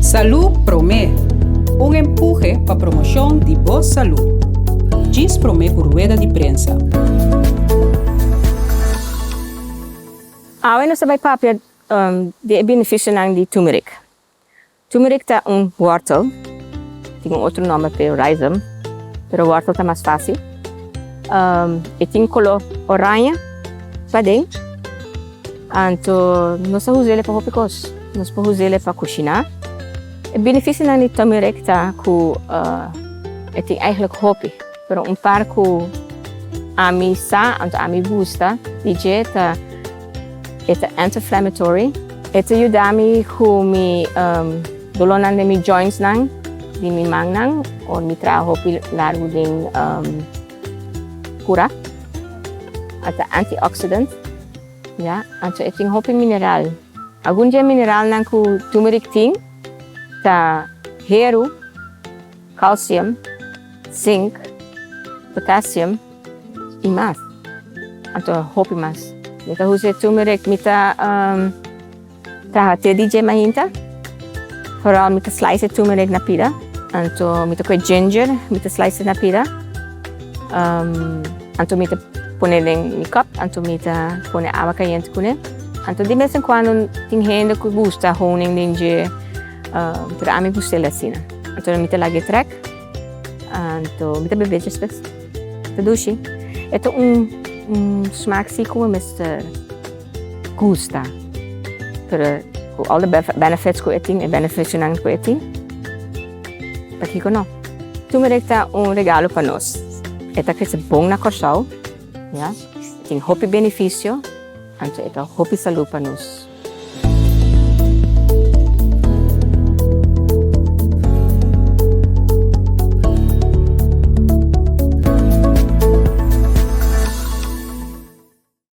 Salú Promé, un empuhe pa promoshon di bo salú. Djis promé ku rueda di prensa. Awe nos ta bai papia di e benefisionan di turmeric. Turmeric ta un wortel, tin un otro nomber p'e rhizome, pero wortel ta mas facil. E tin color oranje paden, anto nos ta us'e pa hopi cos. Nos por us'e pa cushina. E beneficionan di turmeric ta cu e tin eigenlijk hopi, pero un par cu ami sa, anto ami gusta di dje ta E ta anti-inflammatory. E ta yuda mi ku mi dolónan den mi jointsnan, di mi mannan, ora mi traha hopi largu den kura. E ta antioxidant, ya. Anto e tin hopi mineral. Algun di e mineralnan ku turmeric tin ta heru, calcium, zinc, potassium. I mas. Anto hopi mas. Mi ta usa e turmeric, mi ta traha te di dje mainta. Vooral mi ta slice e turmeric na pida. Anto mi ta koe ginger, mi ta slice na pida. Anto mi ta pone den mi cup, anto mi ta pone awa cayente cune. Anto di bes en cuando tin hende cu gusta honing den dje, pero ami gusta el asina. Anto mi ta laga e trek, anto mi ta bebe despues. Ta dushi. E ta un un smaak si ku mi mester gusta. Pero ku all the benefits ku e tin, e benefisionan ku e tin, pakiko no? Turmeric ta un regalo pa nos. E ta krese bon na Kòrsou, ya. E tin hopi benefisio, anto e ta hopi salú pa nos.